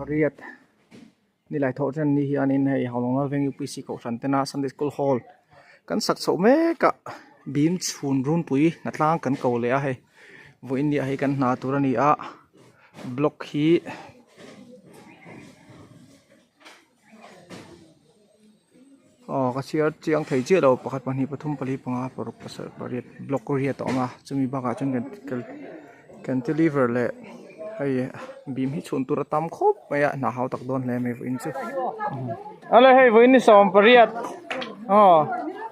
pariat nilai thawh ṭan ni hianin hei Haulawng Veng UPC kohhran tena Sunday School Hall kan sak chhoh mek a bim chhun runpui hnatlang kan ko leh a hei vawiin ni ah hei kan hna tur a ni a block hi. Aw ka chhiar chiang thei chiah lo pakhat pahnih pathum pali panga paruk pasarih pariat block riat a awm a chumi bakah chuan cantilever leh hei bim hi chhun tur a tam khawp mai a hna hau tak dawn hle mai vawiin chu awle hei vawiin ni 18 aw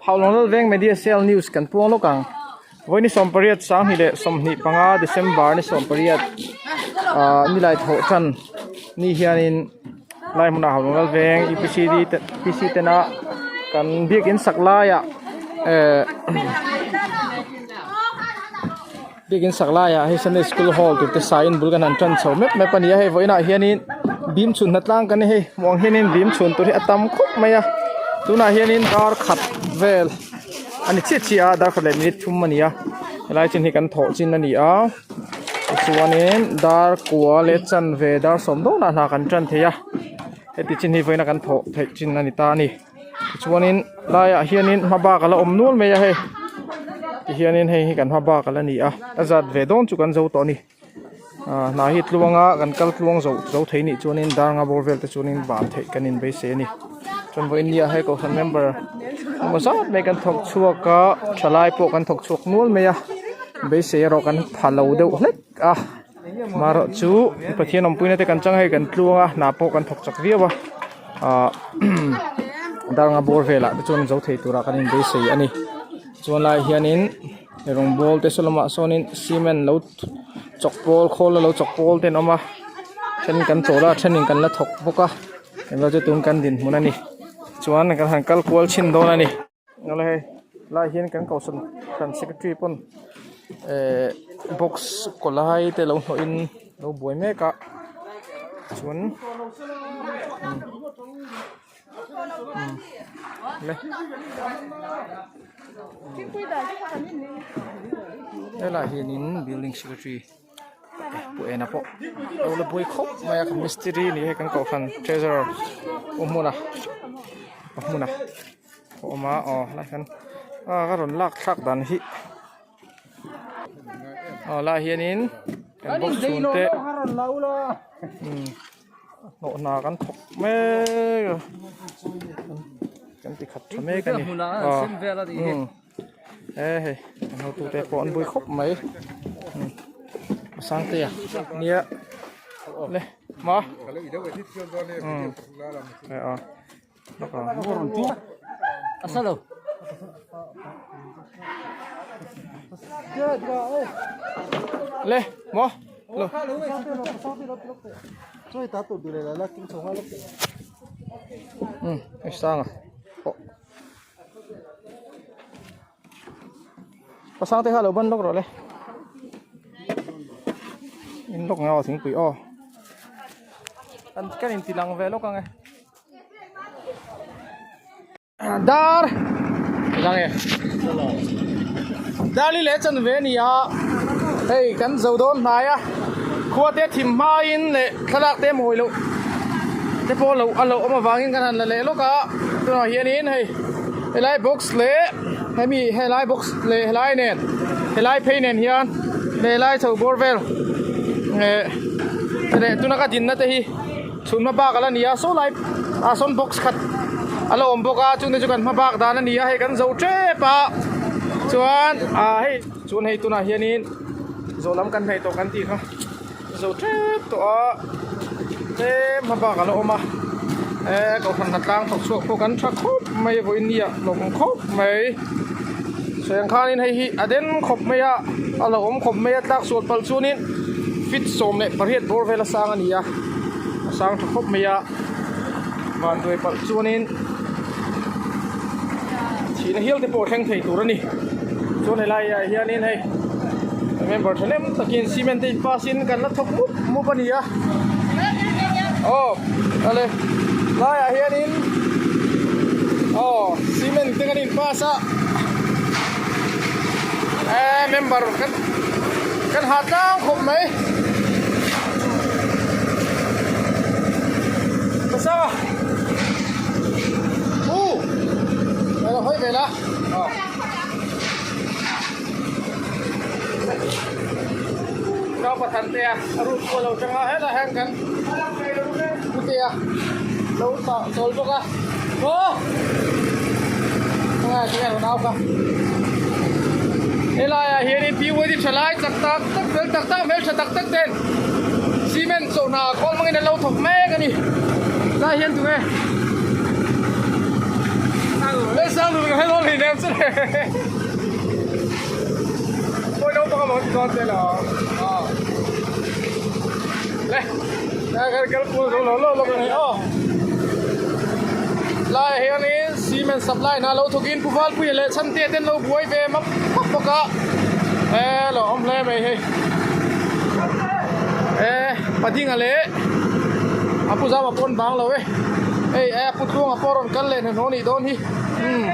Haulawng Lalveng media cell news kan puang lawk ang vawiin ni 18 sanghnih leh 25 December ni 18 ah nilai thawh tan ni hianin. Lai hmunah ho lal veng UPCD te PC tena kan biakin sak laiah eh biakin sak laiah hei Sunday school hall tur te saiin bul kan han tan chho mep mep a ni a hei vawiinah hianin bim chhun hna tlang kan ni hei hmuh ang hianin bim chhun tur hi a tam khawp mai a tunah hianin dar khat vel a ni chiah chiah a dar khat leh minute thum a ni a helai chin hi kan thawh chin a ni a. Tichuanin dar kua leh chanve dar sawm dawnah hna kan tan thei a heti chin hi vawiina kan thawh theih chin a ni ta a ni tichuanin laiah hianin hma bak a la awm nual mai a hei tihianin hei hi kan hma bak a la ni a a zat ve dawn chu kan zo tawh a ni ah hna hi tluanga kan kal tluang zo zo thei nih chuanin dar nga bawr vel te chuanin ban theih kan inbeisei a ni chuan vawiin nia hei kohhran member engemaw zat mai kan thawk chhuak a thalai pawh kan thawk chhuak nual mai a. Beisei erawh kan pha lo deuh hlek a marawh chu Pathian awmpuina te kan chang hei kan tluang a hna pawh kan thawk chak viau a ahh dar nga bawr velah te chuan zo thei turah kan inbeisei a ni chuan lai hianin rawngbawl te saw lamah sawnin cement lo chawk pawl khawl a lo chawk pawl te an awm a then kan chawl a thenin kan la thawk bawk a englo chu tun kan dinhmun a ni chuan kan han kal kual chhin dawn a ni. Awle hei lai hian kan kohhran kan secretary pawn ehh box kaw lai te lo hnawh in lo buai mek a chuan le helaiah hianin building secretary pu ena pawh lo la buai khawp mai a kan mistiri ni hei kan kohhran treasurer pu hmuna pa hmuna a awm a aw helai hian a ka rawn lak thlak dan hi aw lai hianin kan box chhung te umm hnawh hna kan thawk mek a kan ti khat tha mek a ni aw umm. E hei an hotute pawh an bui khawp mai Sangtea nia le ma le mo lo sanga Pasang te kha lo ban lawk rawh le in lawk ngau thingpui aw kan kan in ti lang ve lawk ang e dar lang e dar li leh chan ve a ni a hei kan zo dawn hnai a khua te thim hmain leh thlalak te mawi loh te pawh lo a lo awm avangin kan han la leh lawk a tunah hianin hei helai box leh hemi helai box leh helai nen helai phei nen hian helai chho bawr vel eh leh tuna ka dinna te hi chhun hma bak ala ni a saw lai ah sawn box khat a la awm bawk a chungte chu kan hma bak dan a ni a hei kan zo tep a chuan ah hei chuan hei tunah hianin zawh lam kan hnaih tawh kan tih kha. Zo tep tawh a tlem hma bak a la awm a eh kohhran hnatlang thawk chhuak pawh kan tha khawp mai vawiin ni ah lawm awm khawp mai sawiang khanin hei hi a den khawp mai a a lo awm khawp mai a tlak sual palh chuanin feet 18 bawr vel a sang a ni a a sang tha khawp mai a vanduai palh chuanin thihna hial te pawh a thleng thei tur a ni chuan helai ah hianin hei member thahnem takin cement te in pass in kan la thawk mup mup a ni a aw ale laiah hianin aw cement te kan in pass a eh member kan kan ha tlang khawp mai. Liansanga U Alo hawi ve la Unau pathan te a a rut pawh a lo tang a helai hian kan pute a lo tah chawl bawk a aw khawngaih tinge rawn au kha helai ah hianin PYD tha lai chak tak tak fel tak tak hmeltha tak tak ten cement chawhna khawl hmangin an lo thawk mek a ni tlai hian tunge Ôi đâu có một con tên là Đây, đây cái cái lo lo lo cái này oh. Lai hianin cement supply na lo thawkin pu Valpuia leh Chhantea ten lo buai ve map map bawk a e lo awm hle mai hei e Padinga leh a pu Zama pawn bang lo e hei e pu Tluanga pawh rawn kal leh hnahnawh anih dawn hi umm.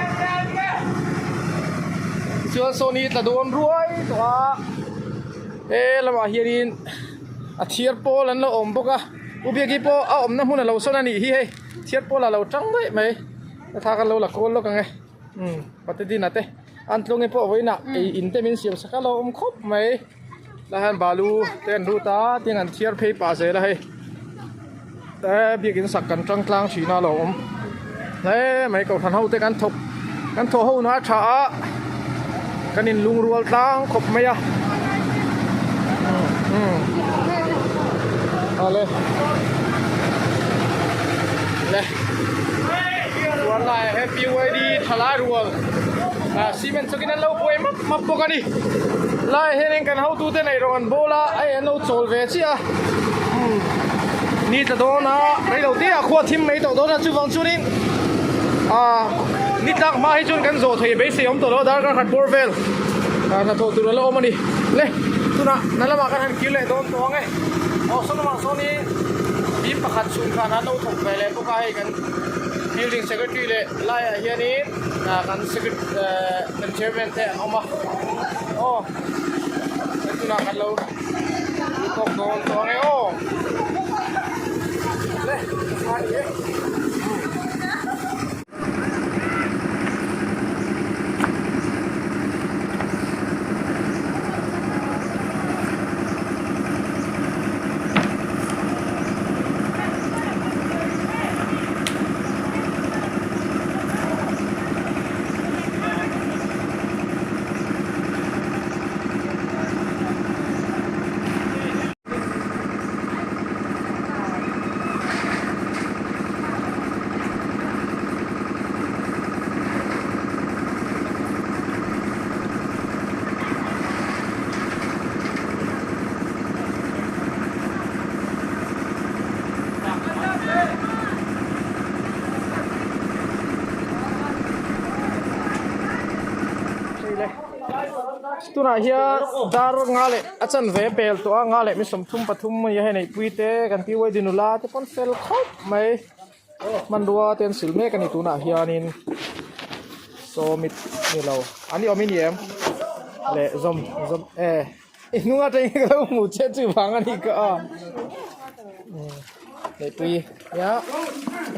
Chuan saw ni tla dawn ruai tawh a he lamah hianin a thiar pawl an lo awm bawk a u biaki pawh a awmna hmun a lo sawn a nih hi hei thiar pawl a lo tang daih mai thla kan lo la kawl lawk ang e umm patadina te an tlawng pawh vawiinah ei in te min siam sak a lo awm khawp mai lai hian balu te an lut a tin an thiar phei pah zel a hei biakin sak kan tang tlang thin a lo awm hle mai kohhran ho te kan thawk kan thawh ho na a tha a kan in lungrual tlang khawp mai a umm awle le chuan lai ah hian PYD thalai rual ah cement chawkin an lo buai map map bawk a ni laiah hianin kan hotute neih rawng an bawl a hei an lo chawl ve chiah a umm ni tla dawn a rei lo te ah khua thim mai tawh dawn a chuvang chuanin ah ni tlak hma hi chuan kan zawh thei beisei awm tawh lo a darkar khat bawr vel ah hnathawh tur a la awm a ni le tunah hna lamah kan han kir leh dawn tawh ang e aw saw lamah sawnin bim pakhat chhung khan an lo thawk ve leh bawk a hei kan building secretary leh laiah hianin ah kan secretary kan chairman te an awm a aw tunah kan lo tawk dawn tawh ang e aw le a ni e. Tunah hian dar nga leh a chanve pel tawh a nga leh mi 33 a ni a hei neihpui te kan pi uaidi nula te pawn fel khawp mai hmanrua te an sil mek a ni tunah hianin sawmit ni lo an ni awm i ni em leh zawm zawm e i hnung atangin ka lo hmuh che chu vang a nih kha a neihpui nia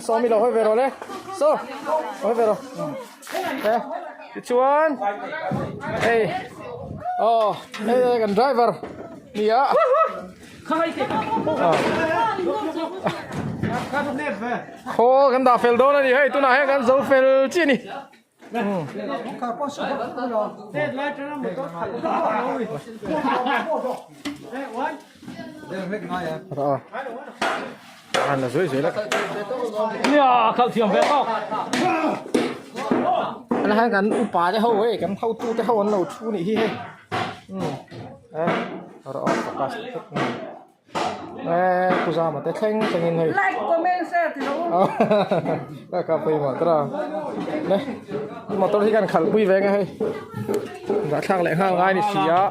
sawmi lo hawi ve rawh le saw hawi ve rawh e tichuan hei aw hei kan driver nia khaw kan dah fel dawn a ni hei tunah hian kan zo fel chiah a ni. Kan upa te ho hei kan hotu te ho an lo thu nih hi hei Eh, pu Zama te thleng thlengin hei. Like, comment, share ti lo. Ka ka pawimawh tawh a. Le, motor hi kan khalh pui ve nge hei. Zahthlak leh nghal ngai ni si a.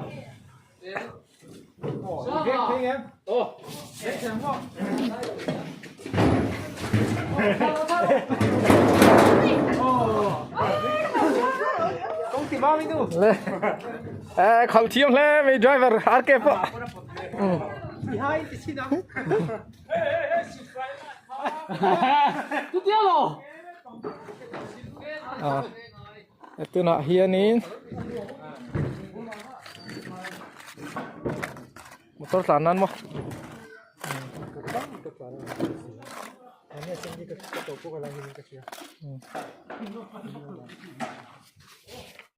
Le, eh khalh thiam hle mai driver RK pawh. Ah tunah hianin motor tlan nan maw.